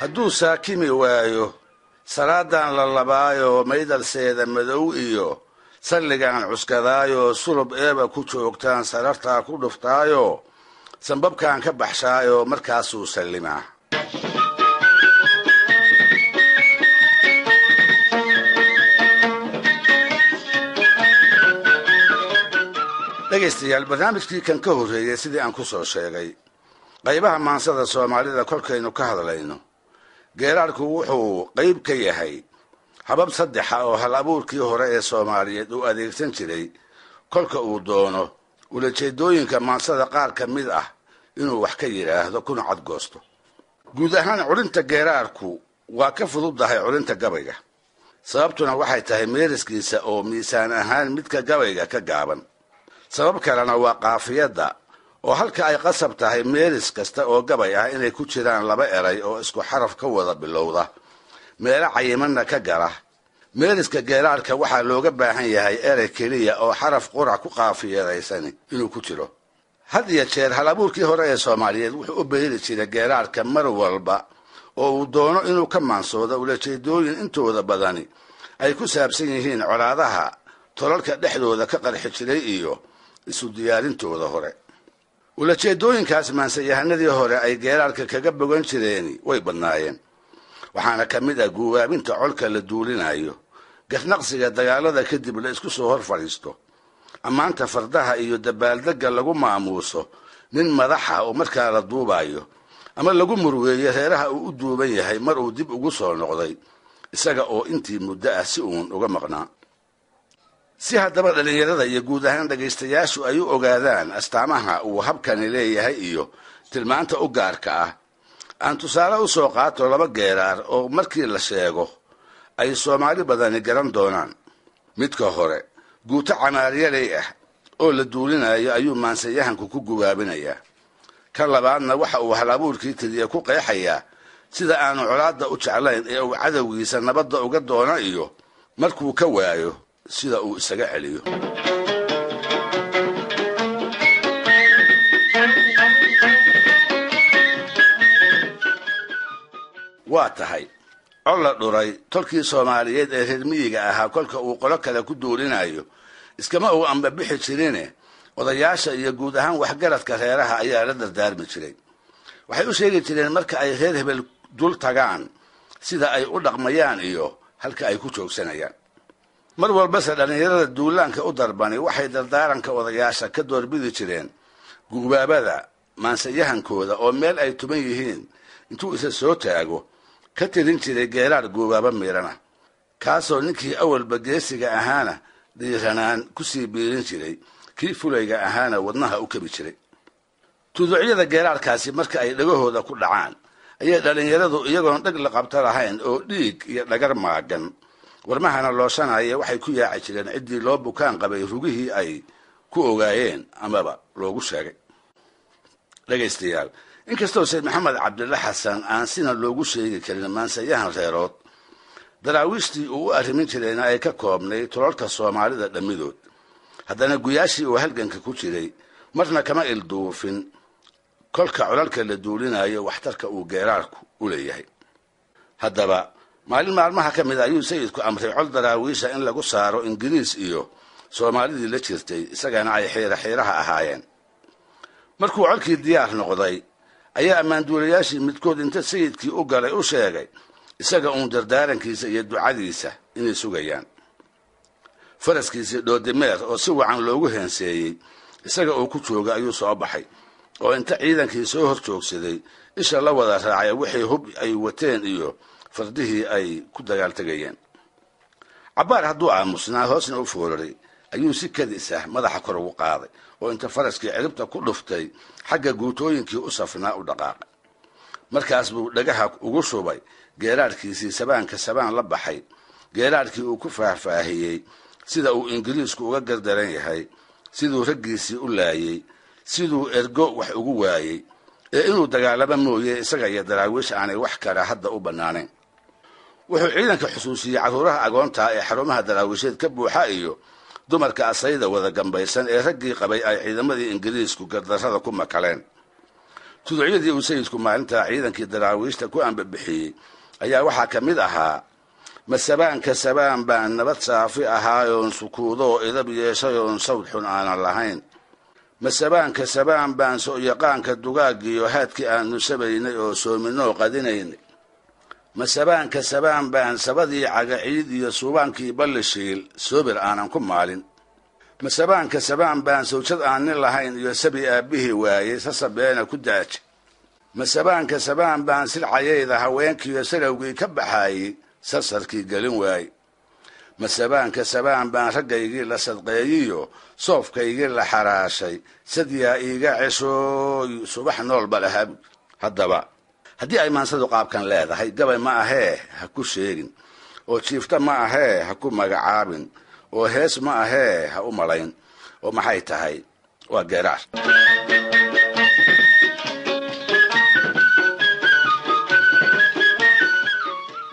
Hadduu saakimi waayo salaadan la labaayo, maydalseeda madow iyo salligaan cuskadaayo, sulub eeba ku joogtaan sarartaa ku dhuftaayo, sanbabkaan ka baxshaayo, markaasuu sallimaa. Dhegaystayaal, barnaamijkii kan ka horreeyey sidii aan ku soo sheegay, qaybaha maansada Soomaalida kolkaynu ka hadlayno, geeraarku wuxuu qayb ka yahay habab saddexa oo hal abuurkii hore ee Soomaaliyeed uu adeegsan jiray kolka uu doono ulajeedooyinka maansada qaar ka mid ah inuu wax ka yidhaahdo kuna cadgoosto. Guud ahaan culinta geeraarku waa ka fududahay culinta gabayga, sababtuna waxay tahay meeriskiisa oo miisaan ahaan midka gabayga ka gaaban. Sabab kalena waa qaafiyadda, oo halka ay qasab tahay meeris kasta oo gabay ah inay ku jiraan laba eray oo isku xaraf ka wada bilowda, meelo cayimanna ka gala, meeriska geeraarka waxaa looga baahan yahay erey keliya oo xaraf qura ku qaafiyadaysani inuu ku jiro. Had iyo jeer hal abuurkii hore ee Soomaaliyeed wuxuu u beeri jiray geeraarka mar walba oo uu doono inuu ka maansoodo ulajeedooyin intooda badani ay ku saabsan yihiin colaadaha tolalka dhexdooda ka qarxi jiray iyo isu diyaarintooda hore. Ulajeedooyinkaas maansayahanadii hore ay geeraarka kaga bogan jireeni way badnaayeen, waxaana ka mid ah guubaabinta colka la duulinayo, garnaqsiga dagaalada kadib la isku soo hor fadhiisto, ammaanta fardaha iyo dabaaldegga lagu maamuuso nin madaxa oo markaa la duubayo, ama lagu murweeyo reeraha uu u duuban yahay mar uu dib ugu soo noqday isaga oo intii muddo ah si uun uga maqnaa. Si haddaba dhallinyarada iyo guud ahaan dhegaystayaashu ay u ogaadaan astaamaha uu habkani leeyahay iyo tilmaanta u gaarka ah, aan tusaale u soo qaato laba geeraar oo markii la sheego ay Soomaali badani garan doonaan. Midka hore, guuto camaaryaley ah oo la duulinayo ayuu maansayahanku ku gubaabinayaa. Ka labaadna waxa uu hal abuurkii tiriye ku qeexayaa sida aanu colaadda u jeclayn ee uu cadowgiisa nabadda uga doono iyo markuu ka waayo sida uu isaga celiyo. Waa tahay col la dhuray tolkii Soomaaliyeed ee reer miyiga ahaa kolka uu qolo kale ku duulinayo iskama uu ambabixi jirine, odayaasha iyo guud ahaan waxgaradka reeraha ayaa la dardaarmi jiray. Waxay u sheegi jireen marka ay reer hebel dul tagaan sida ay u dhaqmayaan iyo halka ay ku joogsanayaan. Mar walbase dhallinyarada duulaanka u darbani waxay dardaaranka odayaasha ka doorbidi jireen guubaabada maansayahankooda oo meel ay tuban yihiin intuu isa soo taago ka tirin jiray geeraar guubaabo miirana, kaasoo ninkii awalba geesiga ahaana dhiiranaan kusii biirin jiray, kii fulayga ahaana wadnaha u kabi jiray. Tuducyada geeraarkaasi marka ay dhagahooda ku dhacaan ayay dhallinyaradu iyagoon dheg la qabto lahayn oo dhiig iyo dhagar maagan warmahana looshanaya waxay ku yaaci jireen ciddii loo bukaan qabay rugihii ay ku ogaayeen amaba loogu sheegay. Dhegaystayaal, inkastoo Sayd Maxamed Cabdilla Xasan aan sina loogu sheegi karin maansayahan reerood, daraawiishtii uu u arrimin jirayna ay ka koobnay tolalka Soomaalida dhammidood, haddana guyaashii uu halganka ku jiray marna kama ilduufin kolka colalka la duulinayo waxtarka uu geeraarku u leeyahay. Haddaba maalin maalmaha ka mid ayuu sayidku amray col daraawiisha in lagu saaro Ingiriis iyo Soomaalidii la jirtay, isagana ay xiira xiiraha ahaayeen. Markuu colkii diyaar noqday ayaa ammaanduulayaashii midkood inta sayidkii u galay u sheegay isaga uun dardaarankiisa iyo ducadiisa inay sugayaan. Faraskiisii dhoodimeer oo si wacan loogu heenseeyey isaga uu ku jooga ayuu soo baxay, oo inta ciidankii soo hor joogsaday isha la wada raacay wixii hub ay wateen iyo fardihii ay ku dagaaltegayeen. Cabbaar hadduu aamusnaa hoosna u foolaray ayuu si kadis ah madaxa kor ugu qaaday oo inta faraskii ciribta ku dhuftay xagga guutooyinkii u safnaa u dhaqaaqay. Markaas buu dhagaha ugu shubay geeraarkiisii sabaanka sabaan la baxay, geeraarkii uu ku faahfaahiyey sida uu Ingiriisku uga gardaran yahay, siduu raggiisii u laayey, siduu ergo wax ugu waayey, ee inuu dagaalamo mooye isaga iyo daraawiish aanay wax kale hadda u bannaanayn. Wuxuu ciidanka xusuusiyey carruuraha agoontaa ee xarumaha daraawiisheed ka buuxa iyo dumarka asayda wada gambaysan ee raggii qabay ay ciidamadii Ingiriisku gardarrada ku makaleen. Tuducyadii uu sayidku maalintaa ciidankii daraawiishta ku ambabixiyey ayaa waxaa ka mid ahaa: masabaanka sabaan baan nabad saafi ahaayoon sukuudoo idab yeeshayoon sawd xun aanan lahayn. Masabaanka sabaan baan so'yaqaanka dugaagiyo haadkii aanu sabaynay oo soominoo qadinaynay. Masabaanka sabaan baan sabadii cagaciid iyo suubaankii ballishiil soobir aanan ku maalin. Masabaanka sabaan baan sawjad aan nin lahayn iyo sabi aabbihii waayey sasabeena ku daaja. Masabaanka sabaan baan silcayayda haweenkiiyo salowgii ka baxaayey sarsarkii gelin waaye. Masabaanka sabaan baan raggaygii la sadqeeyiyo soofkaygii la xaraashay sadyaa iiga ceshooy subax noolba lahaa buud. Haddaba haddii ay maansadu qaabkan leedahay, gabay ma ahee ha ku sheegin, oo jiifta ma ahee ha ku magacaabin, oo hees ma ahee ha u malayn. Oo maxay tahay? Waa geeraar.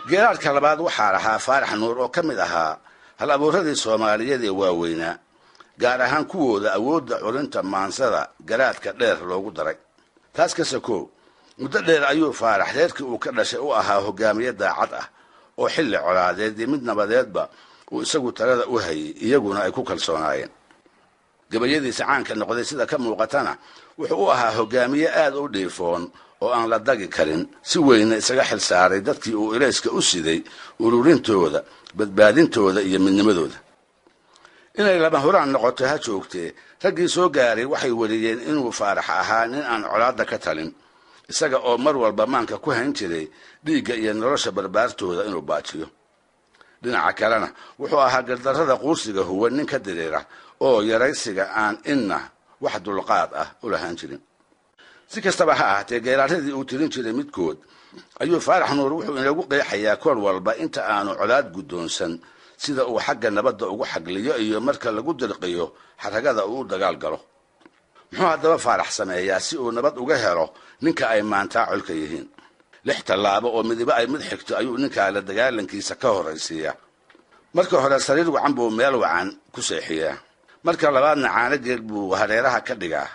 Geeraarka labaad waxaa lahaa Faarax Nuur oo ka mid ahaa hal abuuradii Soomaaliyeed ee waaweynaa, gaar ahaan kuwooda awoodda curinta maansada garaadka dheer loogu daray. Taas ka sakow, muddo dheer ayuu Faarax reerkii uu ka dhashay u ahaa hogaamiye daacad ah oo xilli colaadeed iyo mid nabadeedba uu isagu talada u hayay, iyaguna ay ku kalsoonaayeen. Gabayadiisa caanka noqday sida ka muuqatana wuxuu u ahaa hogaamiye aad u dhiifoon oo aan la dagi karin, si weynna isaga xil saaray dadkii uu ilayska u siday ururintooda, badbaadintooda iyo midnimadooda. Inay lama huraan noqoto ha joogtee, raggii soo gaaray waxay wariyeen inuu Faarax ahaa nin aan colaadda ka talin, isaga oo mar walba maanka ku hayn jiray dhiigga iyo nolosha barbaartooda inuu baajiyo. Dhinaca kalena wuxuu ahaa gardarrada quursiga huwan nin ka diriira oo yaraysiga aan inna wax dulqaad ah u lahaan jirin. Si kastaba ha ahaatee, geeraaradii uu tirin jiray midkood ayuu Faarax Nuur wuxuu inoogu qeexayaa koor walba inta aanu colaad guddoonsan sida uu xagga nabadda ugu xagliyo iyo marka lagu dirqiyo xaragada uu u dagaal galo. Muxuu haddaba Faarax sameeyaa si uu nabad uga helo ninka ay maantaa colka yihiin? 6 tallaabo oo midibo ay mid xigto ayuu ninkaa la dagaalankiisa ka horraysiiyaa. Marka hore sariir wacan buu meel wacan ku seexiyaa. Marka labaadna caano geel buu hareeraha ka dhigaa.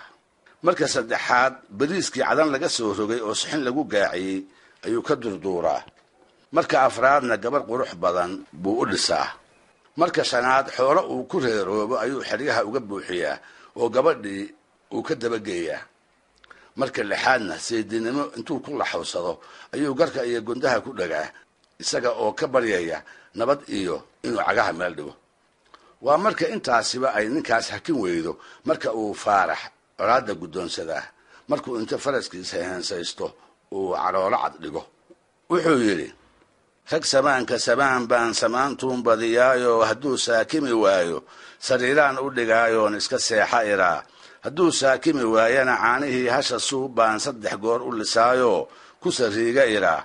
Marka saddexaad bariiskii cadan laga soo rogay oo sixin lagu gaaciyey ayuu ka durduuraa. Marka afraadna gabar qurux badan buu u dhisaa. Marka shanaad xoolo uu ku reeroobo ayuu xeryaha uga buuxiyaa oo gabadhii uu ka dabageeyaa. Marka lixaadna seedinimo intuu ku laxawsado ayuu garka iyo gundaha ku dhagaa, isaga oo ka baryaya nabad iyo inuu cagaha meel dhigo. Waa marka intaasiba ay ninkaas hakin weydo marka uu Faarax colaadda guddoonsadaa, markuu inta faraskiisa heensaysto uu caloolo cad dhigo. Wuxuu yidhi: rag samaanka samaan baan samaantuun badiyaayo, hadduu saakimi waayo sariiraan u dhigaayoon iska seexa iraa. Hadduu saakimi waayana caanihii hasha suub baan 3 goor u lisaayo ku sariiga iraa.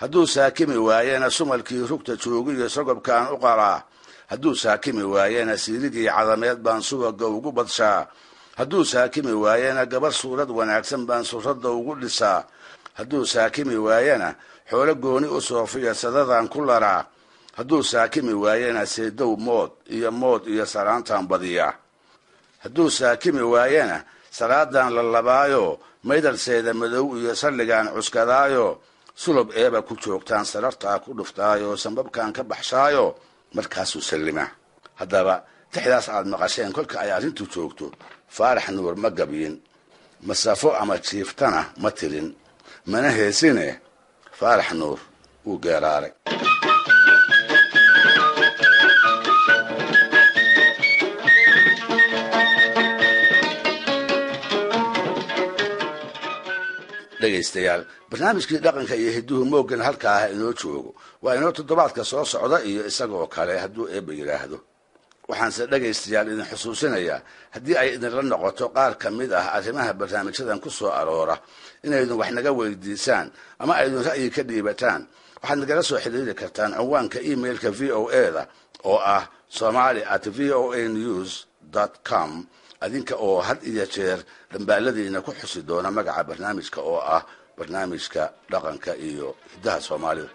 Hadduu saakimi waayana sumalkii rugta joogiyo sogobkaan u qalaa. Hadduu saakimi waayana siirigii cadameed baan subaga ugu badshaa. Hadduu saakimi waayana gabar suurad wanaagsan baan surradda ugu dhisaa. Hadduu saakimi waayana xoolo gooni u soofiya sadadaan ku laraa. Hadduu saakimi waayana seedow mood iyo mood iyo salaantaan badiyaa. Hadduu saakimi waayana salaadan la labaayo maydalseeda madow iyo salligaan cuskadaayo sulub eeba ku joogtaan sarartaa ku dhuftaayo sambabkaan ka baxshaayo markaasuu sallimaa. Haddaba tixdaas aad maqasheen kolka ay arrintu joogto, Faarax Nuur ma gabiyin, masafo ama jiiftana ma tirin, mana heesine. Faarax Nuur wuu geeraaray. Dhegaystayaal, barnaamijkii dhaqanka iyo hidduhu mooggan halkaa ah inoo joogo. Waa inoo toddobaadka soo socda iyo isagoo kale hadduu Eebba yidhaahdo. Waxaanse dhegaystayaal idin xusuusinayaa, haddii ay idinla noqoto qaar ka mid ah arrimaha barnaamijyadan ku soo aroora inaydun wax naga weydiisaan ama aydun ra'yi ka dhiibataan, waxaad nagala soo xiriiri kartaan cinwaanka emailka VOA da oo ah somali@voanews.com, adinka oo had iyo jeer dhambaaladiina ku xusi doona magaca barnaamijka oo ah barnaamijka dhaqanka iyo hiddaha Soomaalida.